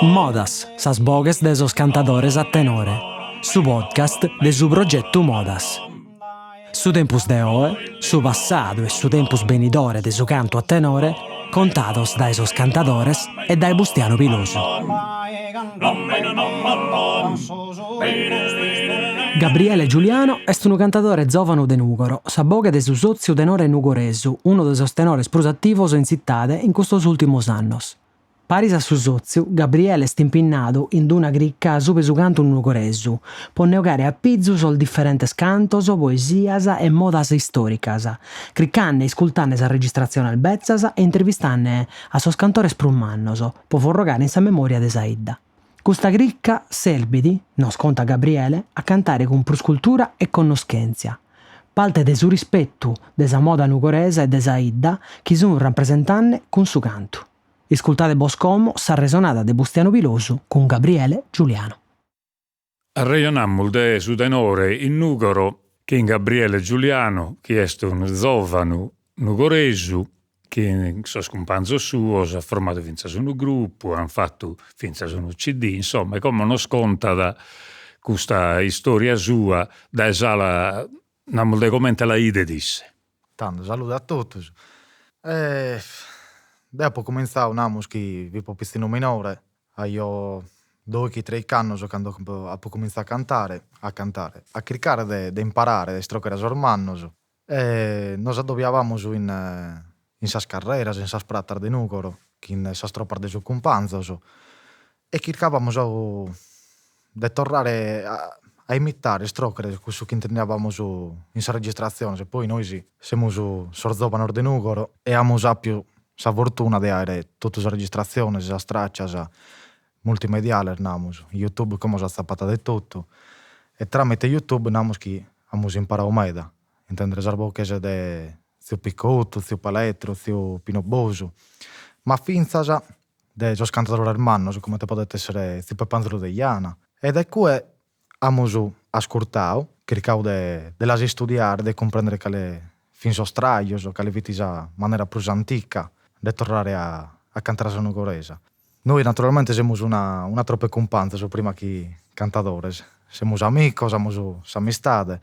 Modas, sas boghes de sos cantadores a tenore, su podcast de su progetu Modas. Su tempus de oe, su passadu e su tempus benidore de su cantu a tenore contados dae sos cantadores e dae Bustianu Pilosu. Gabriele Giuliano est unu cantadore zòvanu de Nùgoro, sa boghe de su Sòtziu Tenore Nugoresu, unu de sos tenores prus ativos in tzitade in custos ùltimos annos. Paris a su sòtziu, Gabriele est impinnadu in d'una crica subra su cantu nugoresu, po nde 'ogare a pizu sos diferentes cantos, poesias e modas istòricas, cricande e iscultande sas registratziones betzas e intervistande a sos cantores prus mannos, po forrogare in sa memòria de sa 'idda. Custa crica serbit, nos contat Gabriele, a cantare cun prus cultura e connoschèntzia. Parte de su rispetu de sa moda nugoresa e de sa 'idda chi sun rapresentande cun su cantu. Iscultade bos como s'arresonada de Bustianu Pilosu cun Gabriele Giuliano. Arrejonamus de su tenore in Nùgoro chin Gabriele Giuliano, chi est unu zòvanu nugoresu chin sos cumpanzos suos at formadu fintzas unu grupu, an fatu fintzas unu CD, insomma, e como nos contat custa istoria sua dae s'ala, namus, de comente la 'idet isse. Tando, salude a totus. Deo apo cuminzadu, namus chi fipo pitzinnu minore, aio doighi treichi annos cando apo cuminzadu a cantare, a cantare, a chircare de de imparare a istrochere a sos mannos e nos adobiabamus in in sas carreras, in sas pratas de Nugoro chin sas tropas de sos cumpanzos e chircabamus de torrare a imitare, istrochere cussu chi intendiabamus in sas registratziones, poi nois semus sos zovanos de Nugoro e amus apiu sa fortuna de aere totu sas registratziones, sas traccias multimediales namus, YouTube como s'atzapat de totu e tramite YouTube namus chi amus imparadu meda, intendere sas boghes de tziu Picottu, tziu Peletro, tziu Pino Bosu, ma fintzas de sos cantadores mannos comente podet essere tziu Pepp'Anzelu Deiana e dae cue amus ascurtadu, chircadu de de las istudiare, de cumprendere cale fin sos trajos, cale fit sa manera prus antica de torrare a a cantare sa nugoresa. Nois naturalmente semus una una tropa 'e cumpanzos prima chi cantadores, semus amicos, amus s'amistade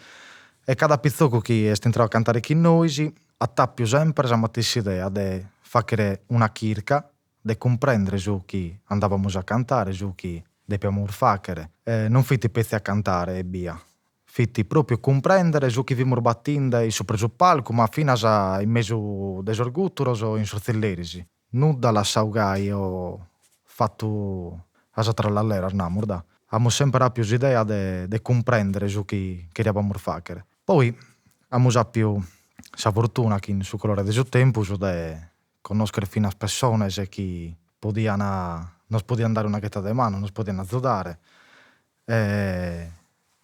e cada pitzocu chi est intradu a cantare chin nois at apiu semper sa matessi idea de faghere una chirca, de cumprendere su chi andabamus a cantare, su chi depiamus faghere. Non fit petzi a cantare ebbia, fit propriu cumprendere su chi fimus batinde in supra su palcu, ma finas in mesu de sos guturos o in sos tzilleris. Nudda lassadu gai o fatu a sa trallalleras, namus da. Amus semper apiu s'idea de de cumprendere su chi cheriabamus faghere. Poi amus apiu sa fortuna chi in su colore de su tempus de connoschere finas pessones chi podian nos podian dare una ghettada de manu, nos podian azudare e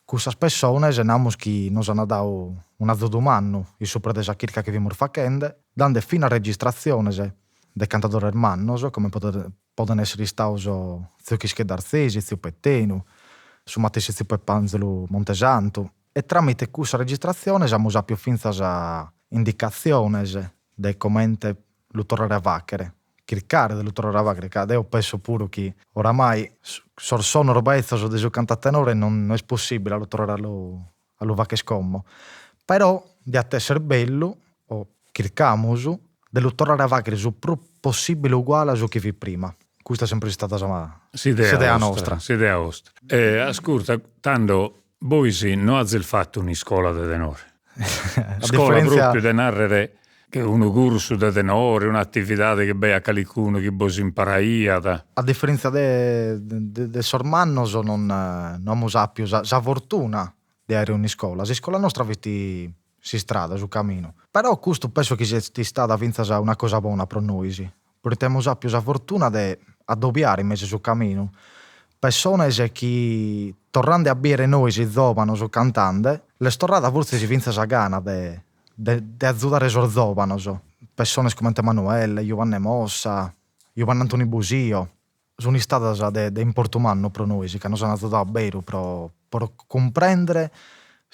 cussas pessones namus chi nos an dadu un'azudu mannu in supra de sa chirca chi fimus faghende, dande finas registratziones de cantadores mannos come poden essere istados tziu Chischeddu Arzesi, tziu Pettenu, su matessi tziu Pepp'Anzelu Montesantu e tramite cussas registratziones amus apiu fintzas indicatziones de comente lu torrare a faghere, chircare de lu torrare a faghere, ca deo penso puru chi oramai sos sonos betzos de su cantu a tenore non est possibile a lu torrare a lu a lu fagher como, però diat esser bellu, o chircamus, de lu torrare a fagher su prus possibile uguale a su chi fit prima. Custa est sempre istada sa s'idea nostra. S'idea 'ostra. E ascurta, tando bois no azis fatu un'iscola de tenore. Iscola propriu de narrere unu cursu de tenore, un'atividade chi b'aiat calicunu chi bos imparaiat. A diferentzia de de sos mannos non no amus apiu sa sa fortuna de aere un'iscola, s'iscola nostra fit s'istrada, su caminu, però custu penso chi siat istada fintzas una cosa bona pro nois, proite amus apiu sa fortuna de adobiare in mesu su caminu pessones chi torrande a biere nois zovanos cantande l'est torrada fortzis fintzas sa gana de de azudare sos zovanos, pessones comente Manuelle, Juvanne Mossa, Juvanne Antoni Busio, sun istadas de de importu mannu pro nois, ca nos an azudadu a beru pro pro cumprendere.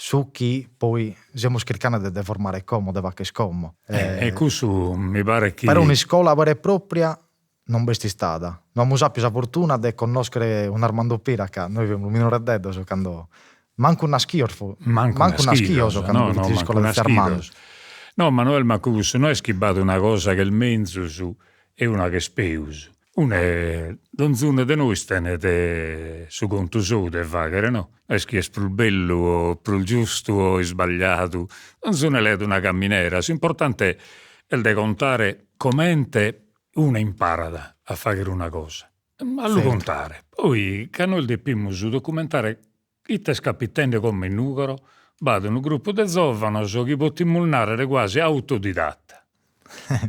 su chi poi semus chircande de de formare como, de fagher como. E cussu mi paret chi. Però un'iscola vera e propria non b'est istada. No amus apiu sa fortuna de connoschere un'Armando Pira ca nois fiamus minoreddeddos cando mancu naschios fu mancu naschios cando bi fit s'iscola de tziu Armando. No, ma no est mancu cussu, no est chi b'at una cosa ch'est menzus e una ch'est peus. Une, donzunu de nois tenet su contu sou de faghere no, no est chi est prus bellu o prus giustu o isbagliadu, donzunu leat una caminera, s'importante est de contare comente une imparat a faghere una cosa, a lu contare, poi ca nois depimus documentare ite est capitende como in Nugoro, b'at unu gruppu de zovanos chi potimus narrere quasi autodidatta,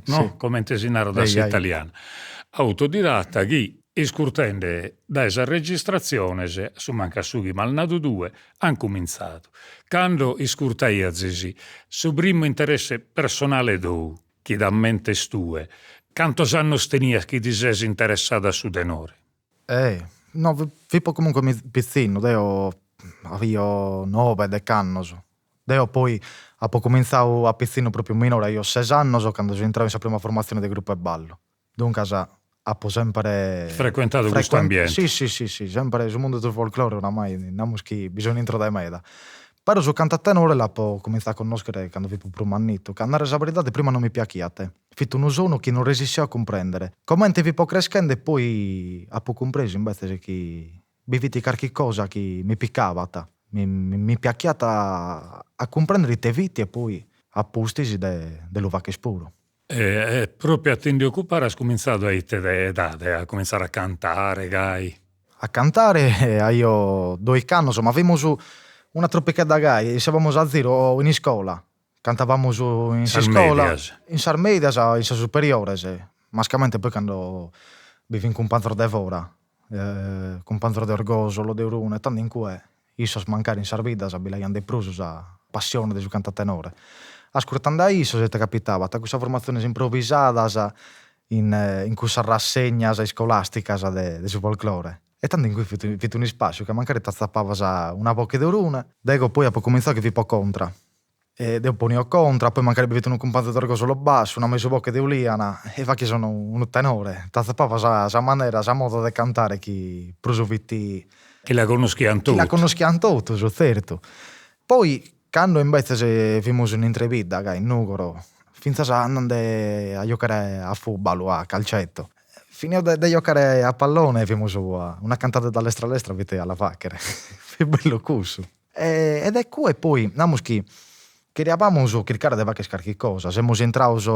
no, comente si narat a s'italiana, autodidatta chi iscurtende dae sas registratziones, a su mancu a su chi m'as nadu tue, an cumintzadu. Cando iscurtaiazis su primu interesse personale tou chi t'ammentes tue, cantos annos tenias chi ti ses interessadu a su tenore? Eh, no, fipo comunque pitzinnu, deo avio noe, dech'annos. Deo poi apo cumintzadu a pitzinnu propriu minore, aio ses annos cando so intradu in sa prima formatzione de gruppu 'e ballu. Duncas apo sempre. Frecuentadu custu ambiente. Si si si si, sempre su mundu de su folclore oramai namus chi bi so in intro dae meda. Però su cantu a tenore l'apo cumintzadu a connoschere cando fipo prus mannittu, ca a narrer sa beridade prima non mi piachiat, fit unu sonu chi non resissio a cumprendere. Comente fipo creschende poi apo cumpresu imbetzes chi bi fit carchi cosa chi mi picabat, mi mi piachiat a cumprendere ite fit e poi a pustis de de lu fagher puru. E propriu a ti nde ocupare as cumintzadu a ite edade a cumintzare a cantare gai? A cantare aio doich'annos, ma fimus una trupichedda gai, essiabamus a ziru in iscola, cantavamus in s'iscola, in sas medias, in sas superiores, mascamente poi cando bi fin cumpanzos de fora, cumpanzos de Orgosolo, de Orune, e tando in cue Issos mancari in sas biddas bi l'aiant de prus sa passione de su cantu a tenore. Ascurtende a issos ite capitabat, cussas formatziones improvisadas in in cussas rassegnas iscolasticas de de su folclore. E tando in cue fit fit un'ispassiu ca mancari t'atzapabas una boche de Orune, dego poi apo cumintzadu chi fipo contra E deo ponio contra, poi mancari bi fit unu cumpanzu de Orgosolo bassu, una mesu boche de Uliana, e fachias unu unu tenore, t'atzapabas sa sa manera, sa moda de cantare chi prus fit. Chi la connoschiant totus. Chi la connoschiant totus, tzertu. Poi cando imbetzes fimus in intre bidda, gai in Nugoro, fintzas andende a giocare a fubbalu, a calcetto, finiu de de giocare a pallone fimus una cantada lestra lestra fit a la faghere, fit bellu cussu. E de cue poi namus chi cheriabamus chircare de fagher carchi cosa, semus intrados,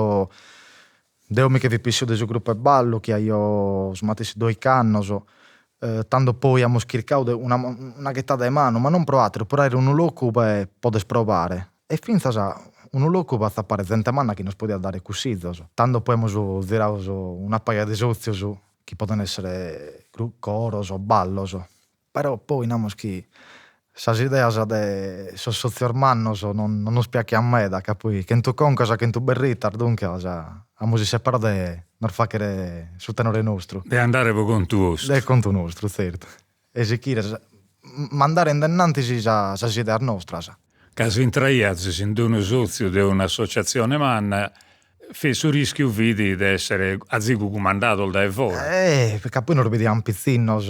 deo mi che fipo essidu de su gruppu 'e ballu chi aio su matessi doich'annos, tando poi amus chircadu de una una ghettada 'e manu, ma non pro atteru, pro aere unu locu ue poder provare e finzas unu locu pro atzapare zente manna chi nos podiat dare cussizos. Tando poi amus ziradu una paja de sotzios chi poden essere coros o ballos Però poi namus chi sas ideas de sos sotzios mannos non nos piachian meda, ca poi chentu concas chentu berritas, duncas amus isseperadu de nos faghere su tenore nostru. De andare pro contu 'ostru. De contu nostru, tzertu. E sichire mandare in dennantis sas ideas nostras. Ca si intraiazis in d'unu sotziu de un'associatzione manna, fit su rischiu fit de essere azigu cumandados dae fora. Eh, ca poi nos bidian pitzinnos,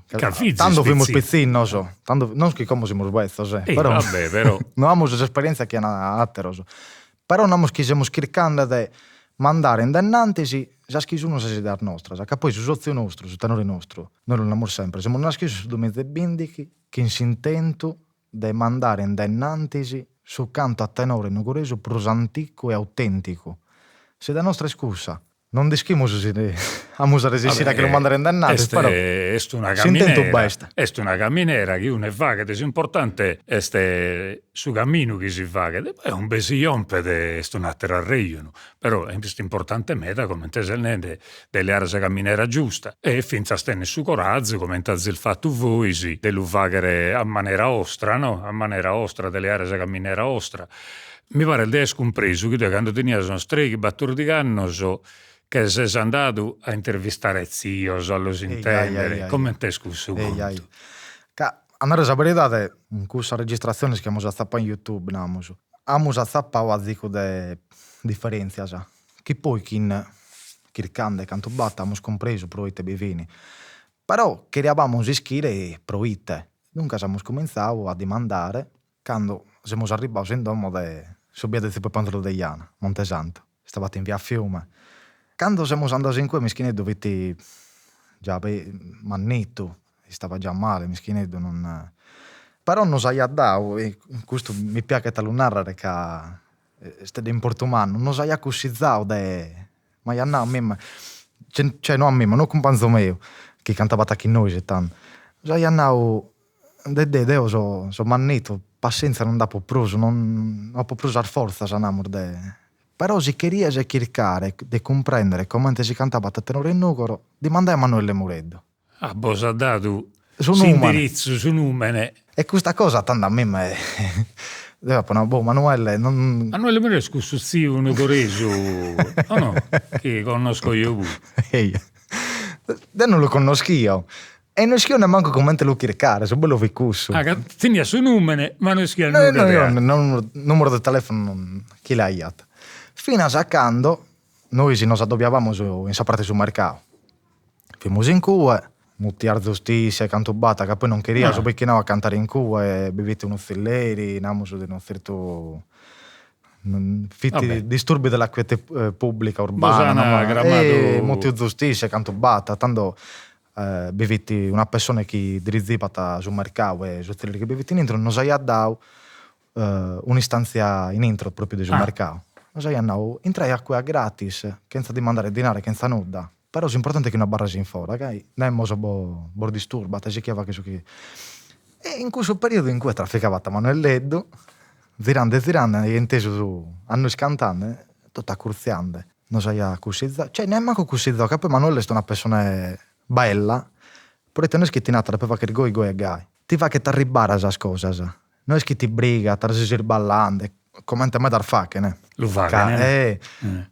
ca fizis tando fimus pitzinnos, tando, non chi como semus betzos eh, però, vabbè, però. no amus s'esperientzia chi an ateros, però namus chi semus chircande de mandare in dennantis sas chi sun sas ideas nostras, ca poi su sotziu nostru, su tenore nostru, nois lu namus sempre, semus naschidos in su duemiza e bindighi chin s'intentu de mandare in dennantis su cantu a tenore nugoresu prus anticu e autènticu. S'idea nostra est cussa. Non nd'ischimus si amus a resessire a che lu mandare in dennantis, però est una caminera, b'est. Est una caminera chi une faghet, s'importante est su caminu chi si faghet, poi ube si jompet est un'atteru arrejonu, però est importante meda, comente ses nende, de leare sa caminera giusta e fintzas tenner su corazu, comente azis fatu vois, de lu fagher a manera 'ostra, no, a manera 'ostra, de leare sa caminera 'ostra. Mi paret de aer cumpresu chi tue cando tenias unos treighi battordig'annos che ses andadu a intervistare tzios, a los intender, comente est cussu contu? Ca. A narrer sa beridade, in cussas registratziones chi amus atzapau in Youtube, namus, amus atzapau azigu de diferentzias, chi poi chin chircande cantu b'at amus cumpresu proite bi fin. Però cheriabamus ischire proite, duncas amus cuminzau a dimandare cando semus arribbados in domo de su biadu de tziu Peppantoni Deiana, Montesantu, istabat in via Fiume. Cando semus andados in cue mischineddu fit già mannitu, istabat già male mischineddu non però nos aiat dadu, e custu mi piaghet a lu narrer ca est de importu mannu, nos aiat cussizadu de M'aiat nau a mimma, cioè no a mimma, unu cumpanzu meu chi cantabat chin nois tando, nos aiat nau, Deddè deo so so mannitu, passenzia non nd'apo prus, non apo prus sas fortzas, namus de. Però si cheries chircare de cumprendere comente si cantabat a tenore in Nugoro, dimandai a Manuelle Mureddu. Ah, bos at dadu s'indiritzu, su numene. E custa cosa tando a mimma deo apo nau, boh Manuelle non. Manuelle Mureddu est cussu tziu nugoresu, o no, chi connosco eo puru. Eia, deo non lu connoschio e no ischio nemmancu comente lu chircare, su bellu fit cussu. Ah, ca teniat su numene ma no ischiat nudda de atteru. No, numeru de telefono chi l'aiat. Finas a cando nois nos addobiabamus in sa pratza 'e su mercau Fimus in cue, mutiar zustissia e cantu b'at, ca poi non cheriat su bichinau a cantare in cue, bi fit unu tzilleri, namus de unu tzertu fit disturbi della quiete pubblica urbana, e mutiu zustissia e cantu b'at, tando bi fit una pessone chi dirizibat su mercau e su tzilleri chi bi fit in intro, nos aiat dau un'istantzia in intro propriu de su mercau, nos aiat nau, intrai a cue a gratis, chentza dimandare dinare, chentza nudda, però s'importante est chi no abarrais in fora, gai nemos bos disturbat e sichì a fagher su chi. E in cussu periodu in cue traficabat Manuelleddu, zirande zirande aiat intesu a nois cantande, totu acurtziande, nos aiat cussizau, cioè nemmancu cussizau, ca poi Manuelle est una pessone bella, proite no est chi ti narat depes fagher goi goi e gai, ti faghet arribbare a sas cosas, No est chi ti brigat, ses isballande, comente medas faghen. Lu faghen. Eh,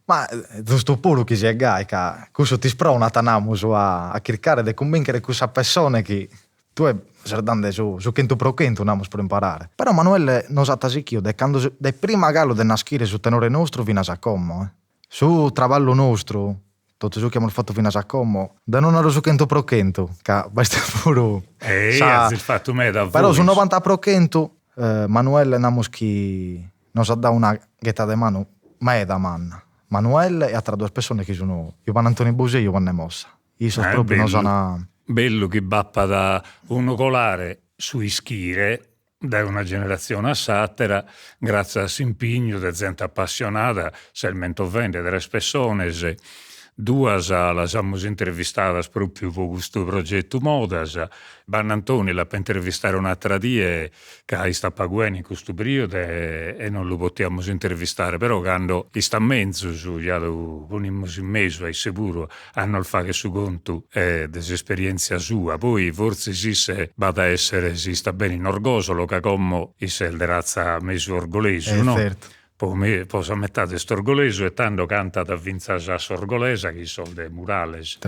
ma zustu puru chi siet gai, ca cussu t'ispronat, namus, a chircare de cumbinchere cussa pessone chi tue ses dande su su chentu pro chentu, namus, pro imparare. Però Manuelle nos at sichiu de cando de prima galu de naschire su tenore nostru finas a como, eh. Su traballu nostru, totu su chi amus fatu finas a como, deo non naro su chentu pro chentu, ca b'est puru sa. Azis fatu meda vois. Però su novanta pro chentu Manuelle namus chi nos at dadu una ghetada 'e manu meda manna, Manuelle e ateras duas pessones chi sun Juvanne Antoni Busì e Juvanne Mossa, issos propriu nos an. Bellu chi b'apat unu colare su ischire dae una generatzione a s'àtera, gràtzias a s'impignu de zente apassionada, ses mentovende tres pessones, duas las amus intervistadas pròpiu pro custu progetu Modas, Bannantoni l'apo a intervistare un'àtera die ca istat pagu 'ene in custu periodu e non lu potiamus intervistare, però cando istat menzus ja lu ponimus in mesu a isse puru a nos fagher su contu de s'esperientzia sua, poi fortzis isse b'at a essere si istat bene in Orgosolo ca como isse est de ratza mesu orgolesu no, po me po sa metade est orgolesu e tando cantat fintzas a s'orgolesa chin sos de Murales,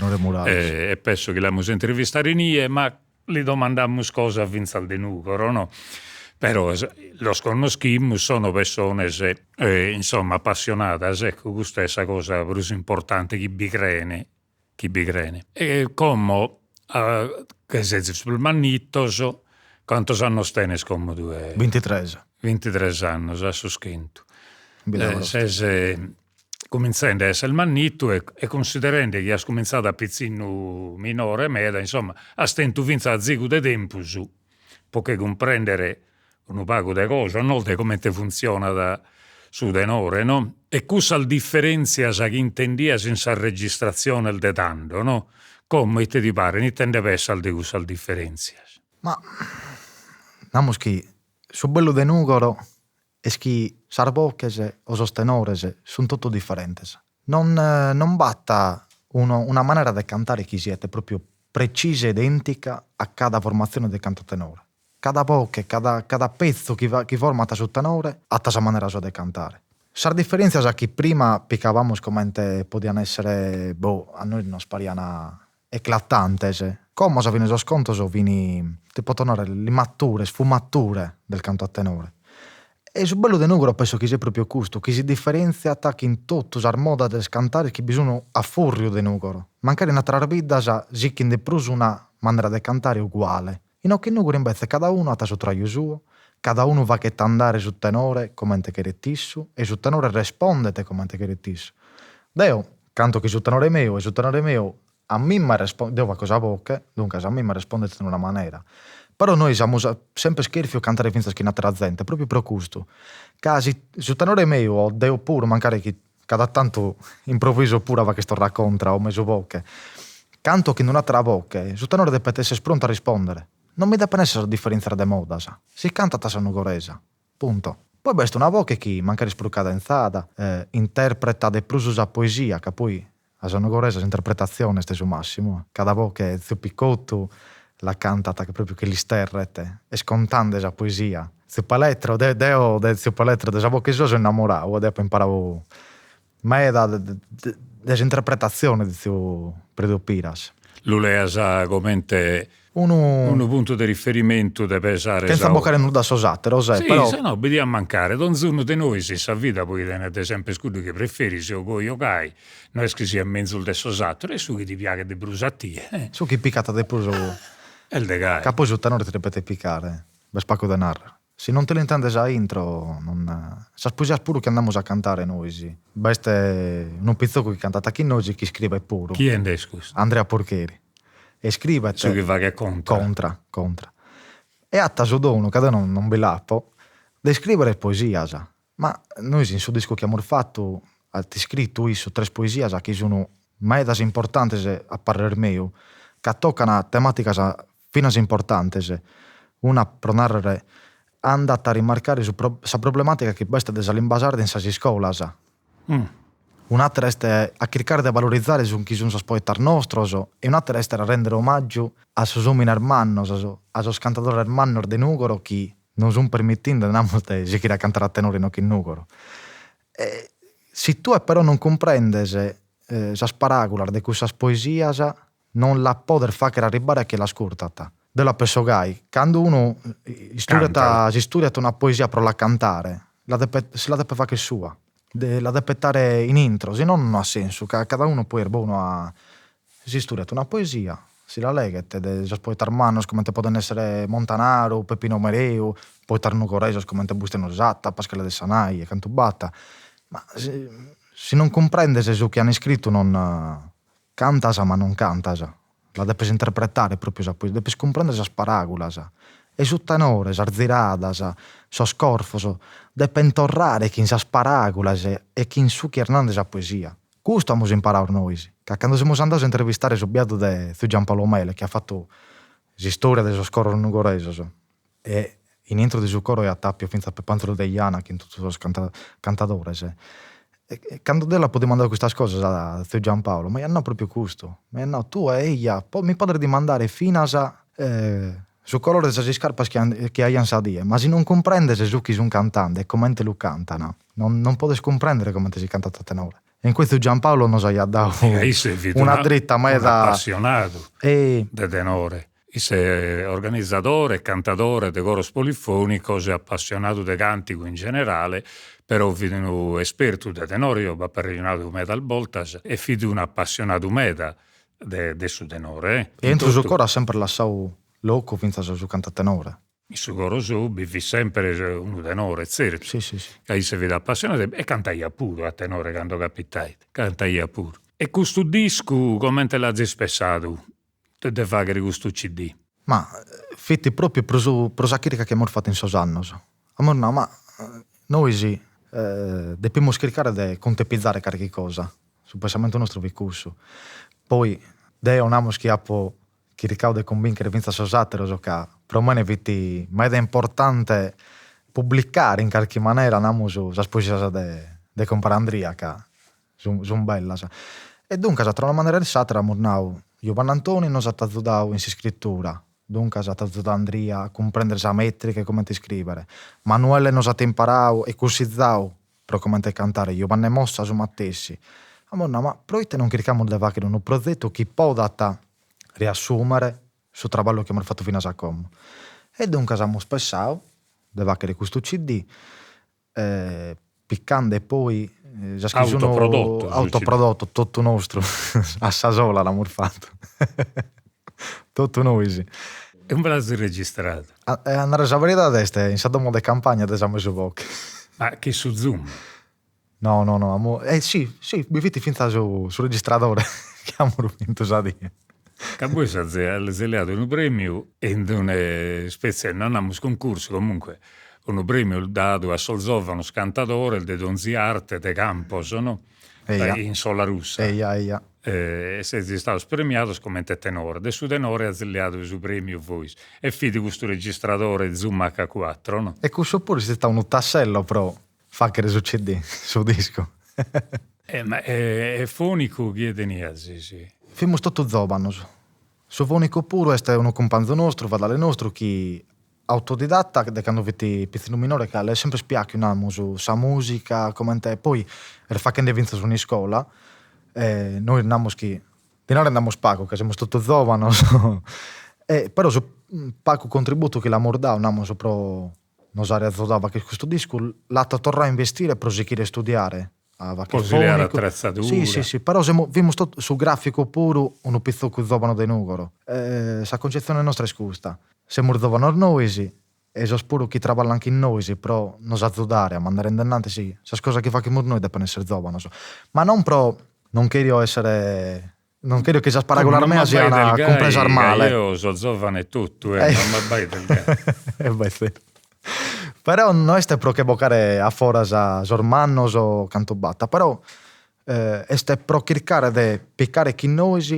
e penso chi l'amus a intervistare inie, ma li domandamus cosa fintzas de Nùgoro no, però los connoschimus, sono pessones insomma appassionadas, ecco custa est sa cosa prus importante, chi bi creen, chi bi creen. E como che sezis prus mannitos, cantos annos tenes como tue? Bintitres. Bintitres annos, a sos chentu. Ses cumintzende a esser mannitu e e cunsiderende chi as cumintzadu a pitzinnu minore meda, insomma, as tentu fintzas azigu de tempus po che cumprendere unu pagu de cosa, no, de comente funtzionat su tenore, no? E cussas diferentzias chi intendias in sas registratziones de tando, no? Como ite ti paren, ite nde pessas de cussas diferentzias? Ma namus chi su bellu de Nugoro est chi sas boches o sos tenores sunt totu diferentes. Non non b'at una manera de cantare chi siet propriu precisa e identica a cada formatzione de cantu tenore. Cada boche, cada cada petzu chi chi format su tenore at sa manera sua de cantare. Sas diferentzias chi prima picabamus comente podian essere, boh, a nois nos parian eclatantes. Como a sa fine 'e sos contos fin, ti poto narrer, limature, sfumature del canto a tenore. E su bellu de Nugoro penso chi siat propriu custu, chi si differentziat chin totu sas modas de cantare chi bi sun a furriu de Nugoro. Mancari in ateras biddas sichint de prus una manera de cantare uguale. Inoghe in Nugoro invece cada unu at su traju suo, cada unu faghet andare su tenore comente cheret issu e su tenore respondet comente cheret issu. Deo canto chin su tenore meu e su tenore meu A mimma respondet, deo faco sa boche, duncas a mimma respondet in una manera. Però nois amus semper cherfiu cantare fintzas chin atera zente, propriu pro custu, ca si su tenore meu o deo puru, mancari chi cada tantu improviso puru a fagher torra contra o mesu boche, canto chin un'atera boche, su tenore depet esser prontu a rispondere. Non bi depen esser sas differentzias de modas, si cantat a sa nugoresa. Punto. Poi b'est una boche chi, mancari est prus cadentzada, interpretat de prus sa poesia, ca poi A sa nugoresa s'interpretatzione est su massimu, cada boche tziu Picottu la cantat propriu chi l'isterret, est contande sa poesia. Tziu Peletro, deo de tziu Peletro de sa boche sua so innamorau, deo apo imparau meda de s'interpretatzione de tziu Predu Piras. Lu leas comente Unu unu puntu de riferimentu de pesare Chentza bocare nudda a sos ateros, eh, però. Sì, no, bi diat mancare, donzunu de nois in sa vida poi tenet sempre cuddu chi preferis o goi o gai, no est chi siat menzus de sos ateros, est su chi ti piaghet de prus a tie. Su chi picat de prus. Est de gai. Ca poi su tenore ti depet picare, b'est pagu de narrer. Si non ti l'intendes a intro non. Sas poesias puru chi andamus a cantare nois. B'est unu pitzocu chi cantat chin nois e chi iscribet puru. Chie nd'est custu? Andrea Porcheri. E iscribet. Su chi faghet contra. Contra, contra. E at su donu, ca deo non bi l'apo, de iscribere poesias. Ma nois in su discu chi amus fatu at iscritu issu tres poesias chi sun medas importantes a parrer meu, ca tocan tematicas finas importantes, una pro narrer andat a rimarcare su sa problematica chi b'est de sa limba sarda in sas iscolas, un'atera est a chircare de valorizare su chi sun sos poetas nostros e un'atera est a rendere omaggiu a sos omines mannos, a sos cantadores mannos de Nugoro chi nos sun permittinde, namus, de sighire a cantare a tenore inoghe in Nugoro. E si tue però non cumprendes sas paragulas de cussas poesias non la podes fagher arribbare a chie l'ascurtat. Deo la penso gai, cando unu istudiat s'istudiat una poesia pro la cantare, la depet si la depet fagher sua, la depet dare in intro, si no non at sensu, ca cada unu poi est bonu a s'istudiat una poesia, si la leghet de sos poetas mannos comente poden essere Montanaru, Peppino Mereu, poetas nugoresos comente Bustinu Satta, Pascale Dessanai e cantu b'at, ma si si non cumprendes su chi an iscritu non Cantas ma non cantas, la depes interpretare propriu sa poesia, depes cumprender sas paragulas e su tenore, sas ziradas, sos corfos, depen torrare chin sas paragulas e chin su chi est nande sa poesia. Custu amus imparadu nois, ca cando semus andados a intervistare su biadu de tziu Giampaolo Mele chi at fatu s'istoria de sos coros nugoresos e in intro de su coro aiat apiu fintzas Pepp'Anzelu Deiana chin totu sos cantadores, e cando deo l'apo dimandadu custas cosas a tziu Giampaolo m'aiat nau propriu custu, m'aiat nau, tue eia mi podes dimandare finas su colore de sas iscarpas chi aian sa die, ma si non cumprendes su chi sun cantande e comente lu cantan, non podes cumprendere comente si cantat a tenore. E in custu Giampaolo nos aiat dadu una dritta meda. Un'apassionadu de tenore. Isse organizadore e cantadore de coros polifonicos e apassionadu de cantigu in generale, però fit unu espertu de tenore, eo b'apo arrejonadu medas boltas e fit un'apassionadu meda de de su tenore. E intro su coro at sempre lassadu locu fintzas a su cantu a tenore. In su coro sou bi fit sempre unu tenore, tzertu, sì, sì, sì. ca isse fit apassionadu e cantaiat puru a tenore cando capitait, cantaiat puru. E custu discu comente l'azis pessadu de faghere custu CD? Ma fit propriu pro su pro sa chirca chi amus fatu in sos annos. Amus nau, ma nois depimus chircare de cuntipizare carchi cosa, su pensamentu nostru fit cussu. Poi deo namus chi apo chircau de cumbinchere fintzas sos ateros ca pro mene fit meda importante publicare in carchi manera namus sas poesias de de compare Andria ca sun sun bellas. E duncas tra una manera e s'atera amus nau, Giovannantoni nos at azudau in s'iscritura, duncas at azudau Andria a cumprendere sa metrica e comente iscrivere, Manuelle nos at imparau e cussizau pro comente cantare, Giovanne Mossa su matessi. Amus nau, ma proite non chircamus de faghere unu prozetu chi podat riassumere. su traballu chi amus fatu finas a como. E duncas amus pensadu de faghere custu CD picande poi sas chi sun Autoprodotto su CD. Autoprodotto, totu nostru, a sa sola l'amus fatu, totu nois. E ube l'azis registradu? A narrer sa beridade est in sa domo de campagna de sa mesu boche. Ma chin su Zoom? No no no amus eh si si bi fit finzas su su registradore chi amus bintu sa die. Ca bois azis leadu unu premiu in d'una ispetzie, no namus cuncursu, comunque unu premiu dadu a sos zovanos cantadores de donzi arte de campos no, in Solarussa. Eja eja. E sezis istados premiados comente tenore, de su tenore azis leadu su premiu vois e fit custu registradore Zoom H4 no. E cussu puru est istadu unu tassello pro Faghere su CD, su discu. E ma e fonicu chie teniazis? Fimus totu zòvanos. Su fonicu puru est unu cumpanzu nostru, fadale nostru, chi autodidatta de cando fit pitzinnu minore ca l'est sempre piàchiu, namus, sa musica, comente poi est faghende finzas un'iscola e nois namus chi Dinare nd'amus pagu ca semus totu zòvanos e però su pagu contributu chi l'amus dadu, namus, pro nos àere azudadu a fagher custu discu, l'at torradu a investire pro sighire a istudiare, a fagher Pro si leare atretzadura. Si, si, si, però semus, fimus totu, su graficu puru unu pitzocu zovanu de Nugoro. Sa cuncetzione nostra est custa, semus zovanos nois e sos puru chi traballan chin nois pro nos azudare a mandare in denantis sas cosas chi faghimus nois depen esser zovanos, ma non pro, non cherio essere Non cherio chi sas paràgulas meas sian cumpresas male. Eo so zovane etotu, eh, non m'abbaides gai. E beh tzertu. Però no est pro che bocare a foras sos mannos o cantu b'at, però est pro chircare de picare chin nois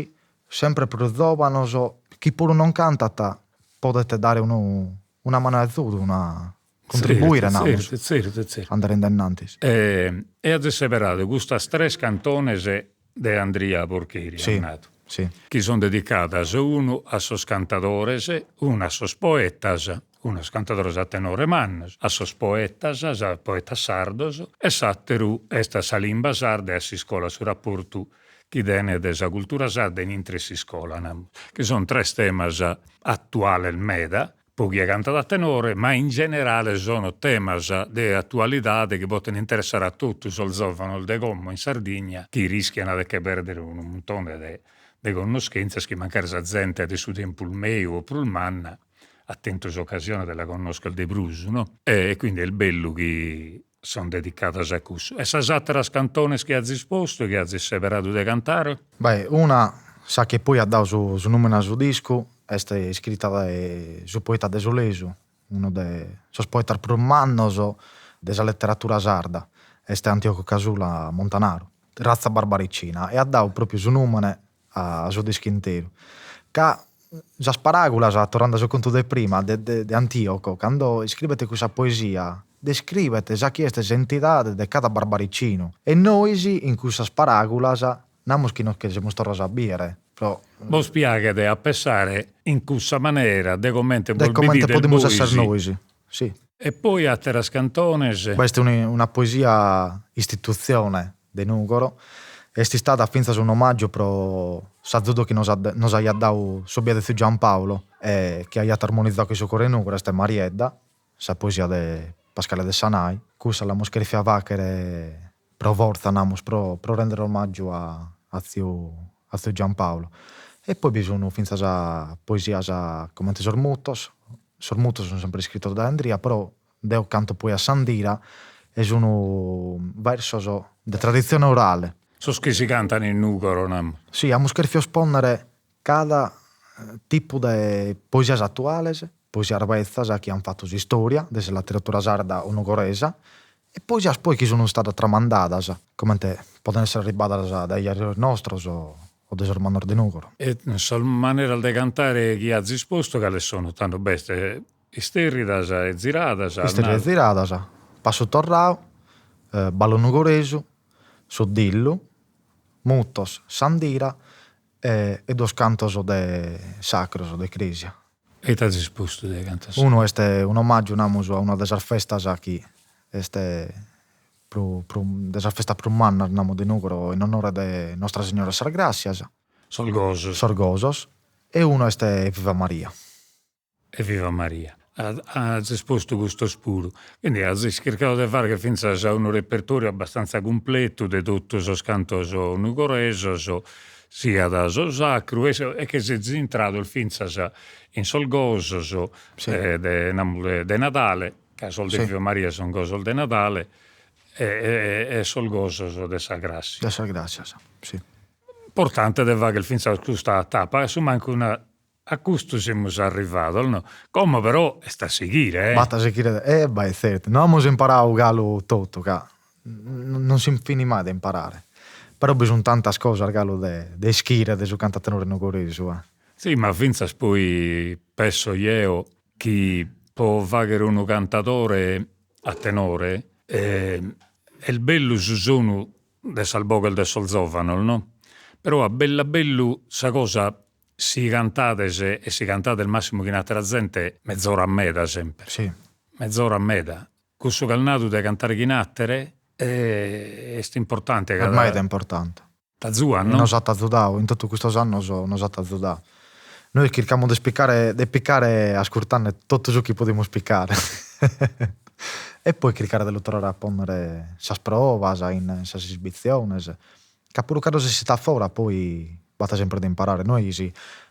sempre prus zovanos chi puru non cantant podent dare unu una manu 'e azudu, una contribuire namus Tzertu, tzertu, tzertu. Andare in dennantis. E azis seberadu custas tres cantones de Andria Porcheri, as nadu, Si, si. chi son dedicadas unu a sos cantadores, una a sos poetas, una a sos cantadores a tenore mannos, a sos poetas, sos poetas sardos, e s'atteru est a sa limba sarda e a s'iscola, su rapportu chi tenet sa cultura sarda in intro 'e s'iscola, namus, chi son tres temas attuales meda po chie cantat a tenore, ma in generale sono temas de atualidade chi poten interessare a totu sos zovanos de como in Sardigna chi rischian de che perdere unu muntone de de connoschentzias chi mancari sa zente de su tempus meu o prus manna at tentu s'occasione de la connoscher de prus no, e quindi est bellu chi son dedicadas a cussu. E sas atteras cantones chi azis postu e chi azis seberadu de cantare? Beh, una, sa chi poi at dadu su su numene a su discu, est iscrita dae su poeta desulesu, unu de sos poetas prus mannos de sa letteratura sarda, est Antioco Casula Montanaru, Razza barbaricina, e at dadu propriu su numene a su discu interu. Ca sas paràgulas, torrende a su contu de prima, de de Antioco, cando iscribet cussa poesia, describet sa chi est s'entidade de cada barbaricinu e nois in cussas paràgulas namus chi nos che semus torrados a bìere pro. Bos piaghet a pessare in cussa manera de comente bos bidides bois. De comente podimus esser nois, si. E poi àteras cantones. B'est una poesia istitutzione de Nùgoro, est istada fintzas un'omàgiu pro s'azudu chi nos nos aiat dadu s'obia de tziu Giampaolo e chi aiat armonizadu chin su coro 'e Nùgoro, est Mariedda, sa poesia de Pascale Dessanai. Cussa l'amus cherfia fàghere pro fortza, namus, pro pro rèndere omàgiu a a tziu a tziu Giampaolo. E poi bi sun fintzas poesias comente sos mutos, sos mutos sun sempre iscritos dae Andria, però Deo canto poi a s'andira e sun versos de traditzione orale. Sos chi si cantan in Nùgoro, namus. Si, amus cherfios pònnere cada tipu de poesias atuales, poesias betzas chi an fatu s'istòria de sa letteratura sarda o nugoresa e poesias poi chi sun istadas tramandadas, comente poden esser arribbadas dae jajos nostros o de sos mannos de Nùgoro. E sas maneras de cantare chi azis postu cales sono? Tando b'est Isterridas e ziradas. Isterridas e ziradas, passu torrau, ballu nugoresu, su dillu, mutos, s'andira e duos cantos de sacros de cresia. E ite azis postu de cantos? Unu est un'omaggiu, namus, a una de sas festas chi est prus prus de sas festas prus mannas, namus, de Nugoro in onore de Nostra Signora 'e sas Grassias. Sos gosos. Sos gosos. E unu est Evviva Maria. Evviva Maria. Azis postu custos puru. Quindi azis chircadu de fagher finzas unu repertoriu abbastanza cumpletu de totu sos cantos nugoresos, siat su sacru e che sezis intrados finzas in sos gosos de namus de Nadale, ca sos de Evviva Maria sun gosos de Nadale e sos gosos de sa Grassia. De sas Grassias, si. Importante de fagher finzas custa tapa, a su mancu una A custu semus arrivados, no? Como però est a sighire, eh? B'at a sighire, e bai, tzertu, no amus imparadu galu totu, ca non si finit mai de imparare, però bi sunt tantas cosas galu de de ischire de su cantu a tenore nugoresu, eh. Si, ma fintzas poi pesso jeo chi po fagher unu cantadore a tenore est bellu su sonu de sas boghes de sos zovanos, no? Però a bellu a bellu sa cosa Si cantades e si cantades massimu chin atera zente mezorat meda semper. Si. Mezorat meda. Cussu ch'as nadu de cantare chin atere est importante ca. Est meda importante. T'azuat no? Nos at azudadu, in totu custos annos nos at azudadu. Nois chircamus de picare de picare ascurtende totu su chi podimus picare e poi chircare de lu torrare a ponnere sas provas in sas esibitziones Ca puru cando s'essit a fora poi b'at sempre de imparare. Nois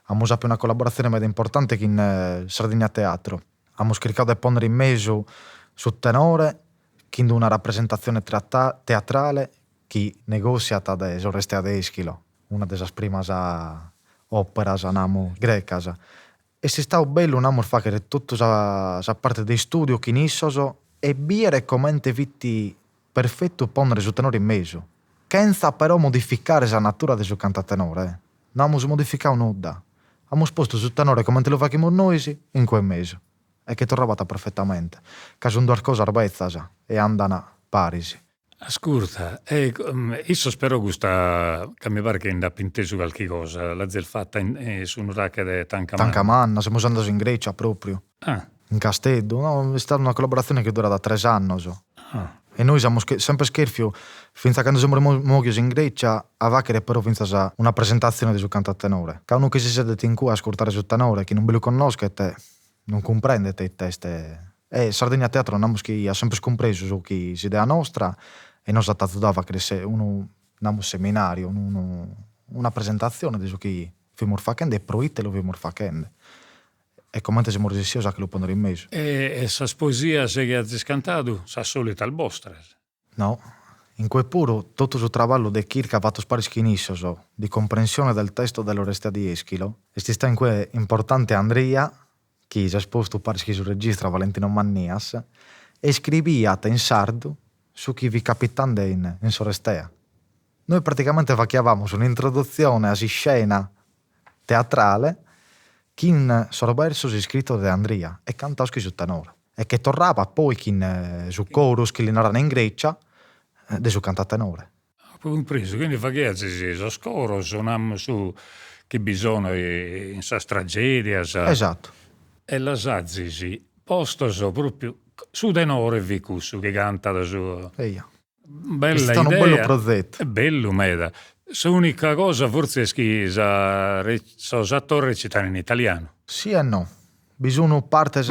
amus apiu una collaboratzione meda importante chin Sardigna Teatro, amus chircadu de ponnere in mesu su tenore chin d'una rapresentatzione teatrale chi negossiat de s'Orestea de Eschilo, una de sas primas operas, namus, grecas. Est istadu bellu, namus, faghere totu sa sa parte de istudiu chin issos e biere comente fit Perfettu ponnere su tenore in mesu, chentza però modificare sa natura de su cantu a tenore, no amus modificadu nudda, amus postu su tenore comente lu faghimus nois in cue in mesu e che torrabat perfettamente, ca sun duas cosas betzas e andan paris. Ascurta, e issos però custa, ca mi paret chi nd'apo intesu calchi cosa, l'azis fata in su nurache de Tanca Manna. Tanca Manna, semus andados in Grecia propriu. Ah. In Casteddu, no, est istada una collaboratzione chi durat tres annos. Ah. E nois amus sempre cherfiu, fintzas cando semus mòghios in Grecia, a faghere però fintzas una presentatzione de su cantu a tenore. Ca unu chi si sedet in cue a ascurtare su tenore, chi non bi lu connoschet, non cumprendet ite est. E Sardigna Teatro namus chi at sempre cumpresu su chi s'idea nostra e nos at azudadu a faghere unu, namus seminariu, unu una presentatzione de su chi fimus faghende e proite lu fimus faghende. E comente semus resissios a che lu ponnere in mesu. E sas poesias chi azis cantadu, sas solitas bostras? No. In cue puru, totu su traballu de chirca fatos paris chin issos, di comprensione del testo dell'Orestea di Eschilo, est istadu in cue importante Andria, chi s'est postu paris chin su regista Valentino Mannias, e iscribiat in sardu su chi fit capitende in in s'Orestea. Noi praticamente faghiavamus un'introdutzione a s'iscena teatrale chin sos versos iscritos de Andria e cantados chin su tenore e che torrabat poi chin su chorus chi li naran in Grecia de su cantu a tenore. Apo cumpresu, quindi faghiazis sos coros, namus chi bi sono in sas tragedias. Esatto. E los azis postos propriu, su tenore fit cussu chi cantat su. Eja. Bella idea. Est unu bellu prozetu. Bellu meda. S'unica cosa fortzis est chi sa sos atores recitan in italianu. Si e no. Bi sun partes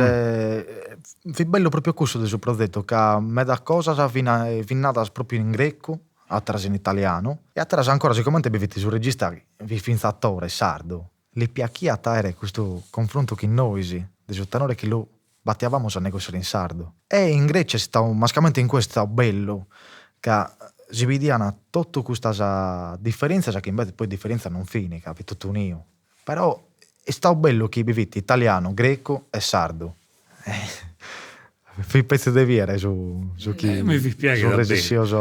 fit bellu propriu cussu de su prozetu ca meda cosas fin fin nadas propriu in grecu, ateras in italianu e ateras ancora sigomente bi fit su regista fit finzas atore sardu, li piachiat aere custu confrontu chin nois de su tenore chi lu batiavamus a negossiare in sardu. E in Grecia est istadu, mascamente in cue est istadu bellu, ca si bidian totu custas diferentzias chi invece poi diferentzias non fin, ca fit totu uniu, però est istadu bellu chi bi fit italianu, grecu e sardu. Fit petzi de biere su su chi Mi fit piaghidu sun resissios.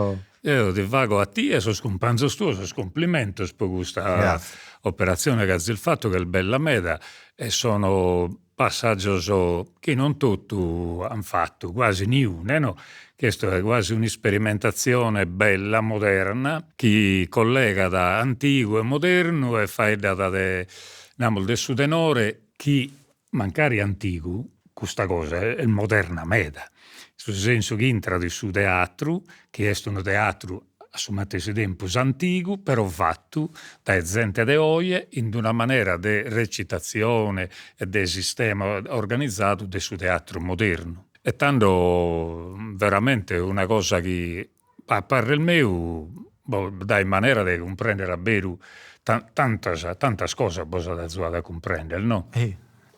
Eo ti fago a tie e a sos cumpanzos tuos sos cumplimentos pro custa operatzione chi azis fatu, chi est bella meda e sono Passàgios chi non totu an fatu, quasi niune, no, chi est quasi un'isperimentatzione bella, moderna, chi collegat antigu e modernu e faeddat de, namus, de su tenore chi, mancari antigu, custa cosa est moderna meda, in su sensu chi intrat in su teatru, chi est unu teatru a. su matessi tempus antigu, però fatu dae zente de oje in d'una manera de recitatzione e de sistema organizadu de su teatru modernu. E tando veramente una cosa chi a parrer meu bos dait manera de cumprender a beru tantas tantas cosas bos at azuadu a cumprender no?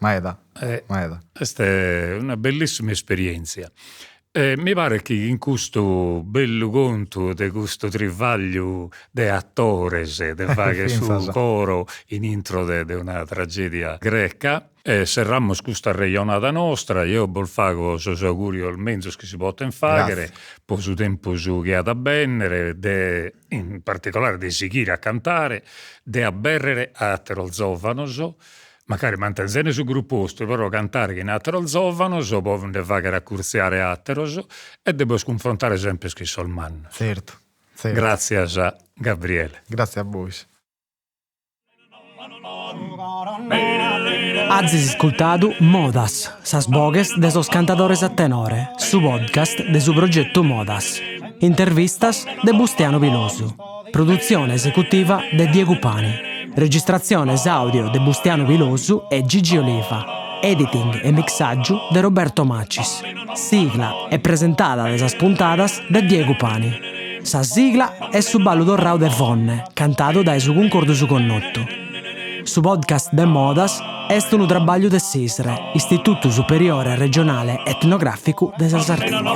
Meda, meda. Est una bellissima esperientzia E mi paret chi in custu bellu contu de custu trivagliu de atores de fagher su coro in intro de una tragedia greca, serramus custa arrejonada nostra, jeo bos fago sos augurios menzus chi si poten fagher po su tempus chi at a bennere, de in particolare de sighire a cantare, de aberrere a ateros zovanos Mancari mantenzende su gruppu 'ostru, però cantare chin atteros zovanos po nde fagher accurziare atteros e de bos cunfrontare semper chin sos mannos. Zertu, zertu. Gratzias Gabriele. Gratzias a bois. Azis iscultadu Modas, sas boghes de sos cantadores a tenore, su podcast de su progetu Modas. Intervistas de Bustianu Pilosu. Produtzione esecutiva de Diegu Pani. Registratziones àudio de Bustianu Pilosu e Gigi Oliva. Editing e mixàgiu de Roberto Macis. Sigla e presentada de sas puntadas de Diegu Pani. Sa sigla est su ballu torrau de Fonne, cantadu dae su Cuncordu Su Connotu. Su podcast de Modas est unu trabagliu de s'ISRE, Istitutu Superiore Regionale Etnogràficu de sa Sardigna.